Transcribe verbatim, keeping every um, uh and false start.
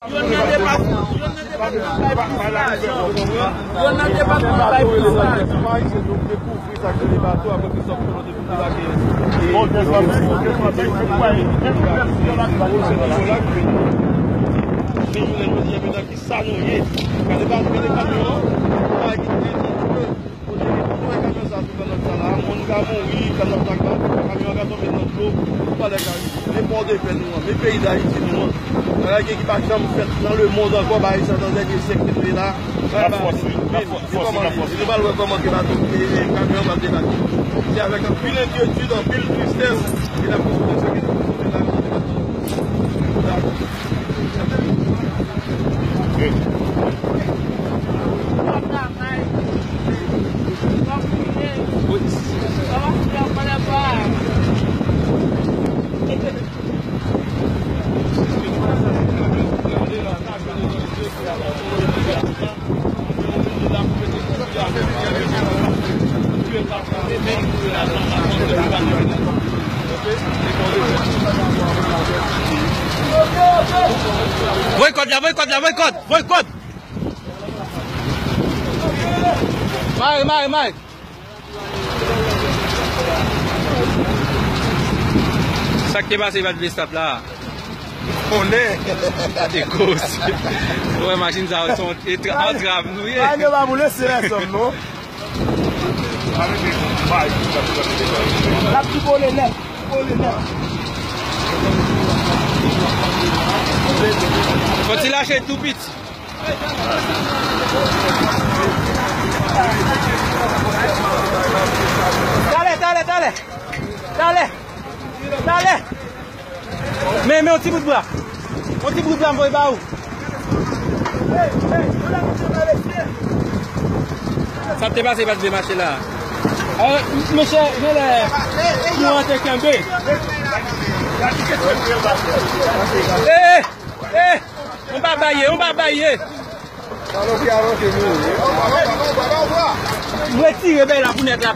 Youn nan depatman, youn nan depatman bay plis lajan. Youn nan depatman bay plis lajan. Men jounen jodi a, mesye, ki sa nou ye? Gade ba, gade kamyon an. Bagay ki te di ke kote ki tou wè kamyon sa sou kanal sa la, moun ka mouri, kanal sa ka, kamyon an ka tonbe nan dlo, ou pa lè ka rive. Men Pòdepè nou an, men peyi Dayiti nou an. Bagay gen ki pa janm fèt nan lemonn ankò, bagay sa nan dènye syèk ki nou ye la. Bagay ba, vin, vin kòmande. Nou pral wè kòman ke bato, e, e, kamyon an pral debake. Se avèk anpil enkyetid, anpil tristès ke n ap konfwonte sa ke nou konfwonte la. Voye kòd la, voye kòd la, voye kòd, voye kòd. Mare, mare, mare. Sa k te pase pa t vle stop la? Konnen. Gade koze. Ou wè machin sa yo se yon antrav nou ye. Ay, yo pa boule, se lè sòm, non. L ap tou kole nèt, tou kole nèt. Fò ti lache tou piti. Talè, talè, talè. Talè. Talè. Men, men, yon ti bout bra. Yon ti bout bra, m voye ba ou. Sa te pase, pa t vle mache la. Eh, mesye, genlè, kouran te kenbe. Eh, eh, eh. On pa baye, on pa baye. Mwen tire bèy la pou nèg la.